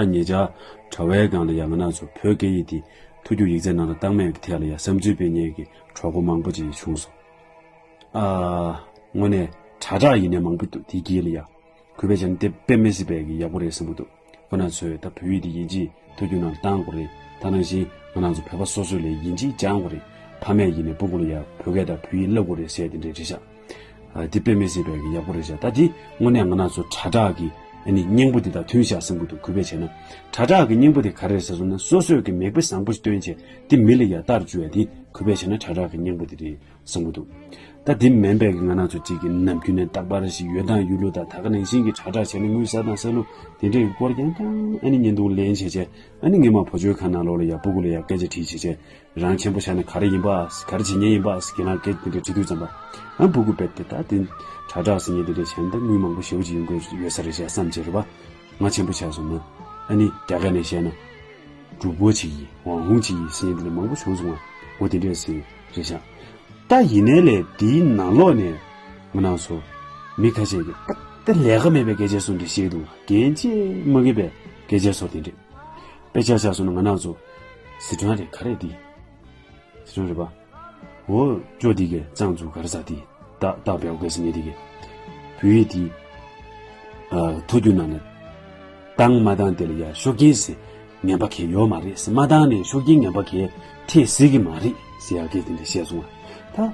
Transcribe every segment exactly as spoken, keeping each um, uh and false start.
ཉེ་ཆར་དྲ་བའི་སྒང་ལ་ཡང་ང་རང་ཚོ་བོད་སྐད་ཡིག་འདི་ཐུགས་རྒྱུགས་ཡིག་ཚད་ནང་ལ་བཏང་མེད་ཀྱི་ཐད་ལ་ཡང་བསམ་ཚུལ་སྤེལ་མཁན་གྱི་གྲོགས་པོ་མང་པོ་ཅིག་བྱུང་སོང་། ཨ། དངོས་གནས་དྲ་གྲགས་ཡིན་ནའི་མང་པོ་འདུག་དེའི་དཀྱིལ་ལ་ཡང་གུས་པས་བྱས་ན་དེ་དཔེ་མི་སྲིད་པའི་གི་ཡག་པོ་རེད་བསམ་གྱི་འདུག་ཁོ་ན་ཚོས་ད་བོད་ཡིག་འདི་ཡིན་གཅིག་ཐུགས་རྒྱུགས་ནང་བཏང་དགོས་རེད། ད་ནང་བཞིན་ང་རང་ཚོ་བོད་པ་སོ་སོ་ལ་ཡིན་གཅིག་སྦྱང་དགོས་རེད། ཕ་མས་ཡིན་ནའི་སྤུ་གུ་ལ་ཡང་བོད་སྐད་དང་བོད་ཡིག་བསླབ་དགོས་རེད་ཟེར་དེ་འདྲས་རེད་ཤག་ཨ། འདི་དཔེ་མི་སྲིད་པའི་གི་ཡག་པོ་རེད་ཤག་ད་འདི་དངོས་གནས་ང་རང་ཚོ་དྲ་གྲགས་ཀྱི་ཨ་ནི་སྙིང་པོ་འདི་དང་མཐུན་ཤག་བསམ་གྱི་འདུག་གུས་པས་བྱས་ན། དྲ་གྲགས་ཀྱི་སྙིང་པོ་དེ་ག་རེ་རེད་ཟེར་སོང་ན། སོ་སོས་ཀྱི་མིག་དཔེ་བཟང་པོ་ཞིག་སྟོན་བྱས་འདི་མི་ལ་ཡང་ལྟར་བཅུག་ཡ་འདི་གུས་པས་བྱས་ན་དྲ་གྲགས་ཀྱི་སྙིང་པོ་དེ་རེད་བསམ་གྱི་འདུག་ད་འདི་མིན་པའི་གི་ང་རང་ཚོ་གཅིག་གི་ནམ་རྒྱུན་ནས་རྟག་པར་ཞིག་ཡོད་དང་ཡོད་ལུགས་དང་ད་ག་ནང་བཞིན་གྱི་དྲ་གྲགས་བྱས་ན་དངུལ་ཟ་དང་ཟ་ལུགས་དེ་འདྲའི་སྐོར་རྐྱང་རྐྱང་ཨ་ནི་བརྙན་ཐུང་ལེན་བྱས་བྱས་ཨ་ནི་སྔོན་མ་བུ་བཅོལ་ཁང་ནང་ལོགས་ལ་ཡང་སྤུ་གུ་ལ་ཡང་སྐད་ཆ་དྲིས་བྱས་བྱས། རང་ཆེན་པོ་ཆགས་ན་ག་རེ་ཡིན་པ། ག་རེ་བྱེད་ཉེན་ཡིན་པ་ཟེར་ཁྱེད་རང་སྐད་དེ་འདྲ་དྲི་དུས་ཙམ་པ། ཨ། སྤུ་གུ་རྦད་དེ་ད་དེ་དྲ་གྲགས་ཟེར་མཁན་དེ་འདྲ་བྱས་ན་ད་དངུལ་མང་པོ་ཞེ་པོ་ཅིག་ཡོང་གི་ཡོད་ས་རེད་ཤག་བསམ་བྱས་རེད་པ། ང་ཆེན་པོ་ཆགས་སོང་ན་ཨ་ནི་རྒྱ་སྐད་ནས་བཤད་ན་གྲུབ་པོ་ཅིག་ཡིན། ཝང་ཧུང་ཅིག་ཡིན་ཟེར་མཁན་དེ་འདྲ་མང་པོ་བྱུང་སོང་ང་། འོ་དེ་འདྲས་ཟེར་རེད་ཤག་ད་ཡིན་ནའི་ལས་དེའི་ནང་ལོགས་ནས་ང་རང་ཚོ་མི་ཁ་ཤས་ཀྱིས་ད་ལས་ཀ་མེད་པའི་སྐད་ཆ་བཟོ་འདྲ་བཤད་འདུག་གན་རྐྱལ་མ་གིན་པའི་སྐད་ཆ་བཟོ་དེ་འདྲས། དཔེ་ཆ་བཞག་སོང་ན་ང་རང་ཚོ་སི་ཁྲོན་རེད་ག་རེ་དེ། སི་ཁྲོན་རེད་པ། འོ་ཅོ་དེ་གས་གཙང་ཚུ་ག་རེ་ཟ་དེ། ཏག་ཏག་བེའུ་གས་ཟེར་ནས་དེ་གས། བོད་ཡིག་དེ། ཨ། ཐུགས་རྒྱུད་ནང་ནས་བཏང་མ་བཏང་དེ་ལ་ཡ་ཤུགས་རྐྱེན་ཟེར་ངན་པ་གས་ཡོད་མ་རེད་ཟེར། མ་བཏང་ནས་ཤུགས་རྐྱེན་ངན་པ་གས་ཐེབས་སྲིད་ཀྱི་མ་རེད་ཟེར་ཡ་སྐད་དེ་འདྲ་བཤད་སོང་བ། ད་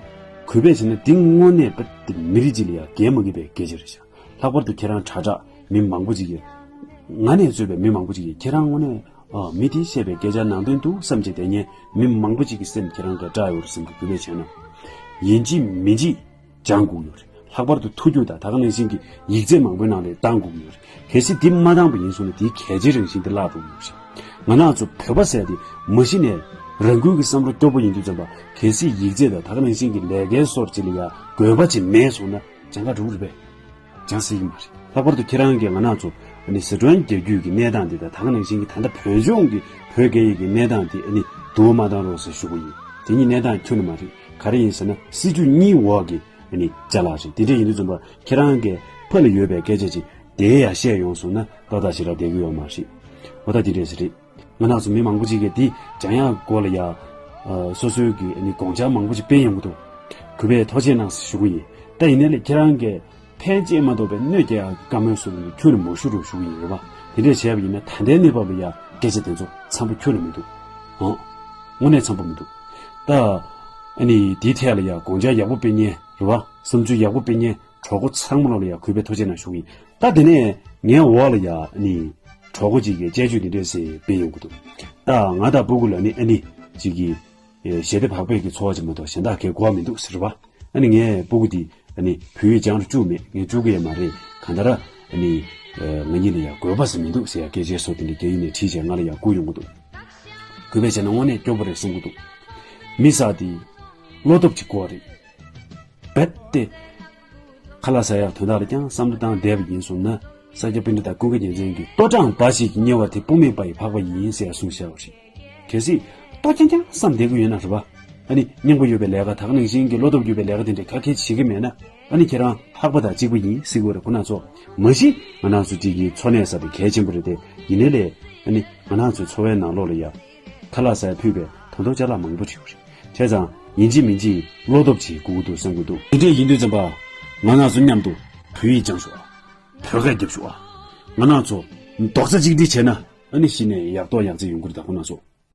གུས་པས་བྱས་ན་དེ་དངོས་གནས་པ་དེ་མི་རིགས་གཅིག་ལ་ཡ་འགན་མ་འཁྱེར་བའི་སྐད་ཆ་རེད་ཤག་ལྷག་པར་དུ་ཁྱེད་རང་དྲ་གྲགས་མི་མང་པོ་ཅིག་གིས། ང་ནས་གཙོས་པའི་མི་མང་པོ་ཅིག་གིས་ཁྱེད་རང་དངོས་གནས། ཨ། མི་དེས་བཤད་པའི་སྐད་ཆ་ནང་དོན་འདུག་བསམ་བྱས་དེ་ཉན་མི་མང་པོ་ཅིག་གི་སེམས་ཁྱེད་རང་གིས་སྐྲག་ཡོད་རེད་བསམ་གྱི། གུས་པས་བྱས་ན། ཡིན་གཅིག་མིན་གཅིག་སྦྱང་དགོས་ཡོད་རེད། ལྷག་པར་དུ་ཐུགས་རྒྱུད་དང་ད་ག་ནང་བཞིན་གྱི་ཡིག་ཚད་མང་པོའི་ནང་ལ་བཏང་དགོས་ཀྱི་ཡོད་རེད། གལ་སྲིད་འདི་མ་བཏང་པ་ཡིན་སོང་ན་དེའི་གལ་ཆེའི་རང་བཞིན་དེ་བརླག་འགྲོ་གི་ཡོད་རེད། ང་རང་ཚོ་བོད་པ་ཟེར་དེ་མ་གཞི་ནས་རང་འགུལ་གྱི་བསམ་བློ་སྐྱོ་པོ་ཡིན་དུས་ཙམ་པ། གལ་སྲིད་ཡིག་ཚད་དང་ད་ག་ནང་བཞིན་གྱི་ལས་ཀའི་སོར་ཅིག་ལ་ཡ་དགོས་པ་ཅིག་མེད་སོང་ན་གྱངས་ཁ་འགྲོ་གི་རེད་པས། སྦྱང་སྲིད་ཀྱི་མ་རེད། ལྷག་པར་དུ་ཁྱེད་རང་གིས་ང་རང་ཚོ་ཨ་ནི་སི་ཁྲོན་རྒྱལ་རྒྱུད་ཀྱི་གནས་སྟངས་འདི་དང་ད་ག་ནང་བཞིན་གྱི་ད་ལྟ་བོད་ལྗོངས་ཀྱི་བོད་སྐད་ཡིག་གི་གནས་སྟངས་འདི་ཨ་ནི་སྡུག་མ་བཏང་རོགས་ཟེར་ཞུ་གི་ཡིན། དེ་གཉིས་གནས་སྟངས་ཁྱོན་ནས་མ་རེད། ག་རེ་ཡིན་ཟེར་ན་སྲིད་ཇུས་གཉིས་འོག་གི་ཨ་ནི་ཅ་ལག་རེད། དེ་འདྲ་ཡིན་དུས་ཙམ་པ་ཁྱེད་རང་གི་ཕ་ལ་ཡོད་པའི་སྐད་ཆ་ཅིག་དེ་ཡར་བཤད་ཡོང་སོང་ན་ཏག་ཏག་ཞེ་དྲག་བསྡད་ཀྱི་ཡོད་མ་རེད། འོ་ད་དེ་འདྲས་ཟེར་རེད། ང་རང་ཚོ་མི་མང་པོ་ཅིག་གིས་འདི་སྦྱང་ཡག་སྐོར་ལ་ཡ། ཨ། སོ་སོའི་གི་ཨ་ནི་དགོངས་འཆར་མང་པོ་ཅིག་སྤེལ་ཡོང་གི་འདུག་གུས་པས་ཐུགས་རྗེ་གནང་ཞུ་གི་ཡིན། ད་ཡིན་ནའི་ལས་ཁྱེད་རང་གིས་ཕན་ཅེས་མ་གཏོགས་པའི་གནོད་སྐྱེལ་ཡག་བཀའ་མོལ་སོགས་ཀྱི་ཁྱོན་ནས་མ་ཞུ་རོགས་ཞུ་གི་ཡིན། རེད་པ། དེ་འདྲས་བྱས་པ་ཡིན་ན་ད་ལྟའི་གནས་བབ་ལ་ཡ་སྐད་ཆ་དེ་ཚོ་འཚམ་པོ་ཁྱོན་ནས་མི་འདུག་ཨང་། དངོས་གནས་འཚམ་པོ་མི་འདུག་ད་ཨ་ནི་དེའི་ཐད་ལ་ཡ་དགོངས་འཆར་ཡག་པོ་སྤེལ་མཁན། རེད་པ། བསམ་ཚུལ་ཡག་པོ་སྤེལ་མཁན་གྲོགས་པོ་ཚང་མ་ལོ་ལ་ཡ་གུས་པས་ཐུགས་རྗེ་གནང་ཞུ་གི་ཡིན། ད་དེ་ནས་ངའི་འོག་ལ་ཡ་ཨ་ནི་གྲོགས་པོ་གཅིག་གིས་དཔྱད་བརྗོད་འདི་འདྲས་ཟེར་སྤེལ་ཡོང་གི་འདུག་ད་ང་དང་སྤུ་གུ་ལ་ནི་ཨ་ནི་གཅིག་གིས་ཞི་བདེ་བག་ཕེབས་ཀྱི་འཚོ་བ་ཅིག་མ་གཏོགས་གཞན་དག་གའི་གོ་བ་མི་འདུག་ཟེར་བ། ཨ་ནི་ངའི་སྤུ་གུ་འདི་ཨ་ནི་བོད་ཡིག་སྦྱང་རུ་བཅུག་མེད། ངས་བཅུག་གི་ཡོད་མ་རེད། གང་ལྟར་ཨ་ནི་ང་གཉིས་ལ་ཡ་དགོས་པ་ཟེར་མི་འདུག་ཟེར་ཡ་སྐད་ཆ་བཟོ་དེ་འདྲ་རྒྱ་ཡིག་ནས་བྲིས་བྱས་ང་ལ་ཡ་བསྐུར་ཡོང་གི་འདུག་གུས་པས་བྱས་ན་དངོས་གནས་སྐྱོ་པོ་རེད་བསམ་གྱི་འདུག་མི་ཟེར་དེ་བློ་སྟོབས་ཀྱི་སྐོར་རེད། རྦད་དེ། ཁ་ལག་ཟ་ཡག་དོན་དག་ལ་ཀྱང་བསམ་བློ་བཏང་བསྡད་པ་ཡིན་སོང་ན། ས་སྐྱ་པཎྜི་ཏ་ཀུན་དགའ་རྒྱལ་མཚན་གྱིས་ལྟོ་འགྲངས་འབའ་ཞིག་གིས་དམྱལ་བ་དེ་སྤུ་མེད་པ་ཡི་འཕགས་པ་ཡིན་ཟེར་ཡ་གསུངས་བཞག་པ་རེད། གལ་སྲིད་ལྟོ་རྐྱང་རྐྱང་བསམ་བསྡད་ཀྱི་ཡོད་ན་རེད་པ། ཨ་ནི་སྙིང་པོ་ཡོད་པའི་ལས་ཀ་ད་ག་ནང་བཞིན་གྱི་བློ་སྟོབས་ཡོད་པའི་ལས་ཀ་དེ་འདྲའི་ག་གེ་བྱེད་ཀྱི་མེད་ན། ཨ་ནི་ཁྱེད་རང་ལྷག་པ་དང་གཅིག་པ་ཡིན་ཟེར་དགོས་རེད། ཁོ་ན་ཚོ་མ་གཞི་ང་རང་ཚོ་གཅིག་གི་འཚོ་གནས་ས་དེ་གལ་ཆེན་པོ་རེད་དེ། ཡིན་ནའི་ལས་ཨ་ནི་ང་རང་ཚོའི་འཚོ་བའི་ནང་ལོགས་ལ་ཡ། ཁ་ལག་ཟ་ཡ་ཕུད་པའི་དོ་དོ་ཅ་ལག་མང་པོ་བྲིས་ཡོད་རེད། བྱས་ཙང་ཡིན་གཅིག་མིན་གཅིག་བློ་སྟོབས་ཅིག་དགོས་ཀྱི་འདུག་བསམ་གྱི་འདུག་དེ་འདྲས་ཡིན་དུས་ཙམ་པ། ང་རང་ཚོ་མཉམ་དུ་བོད་ཡིག་སྦྱངས་ཤོག་ཨ། བོད་སྐད་རྒྱབ་ཤོག་ཨ། ང་རང་ཚོ་རྡོག་རྩ་གཅིག་སྒྲིལ་བྱས་ན་ཨ་ནི་གཞི་ནས་ཡག་ཐོག་ཡག་བརྩེགས་ཡོང་གི་རེད། ད་ཁོ་ན་ཚོ།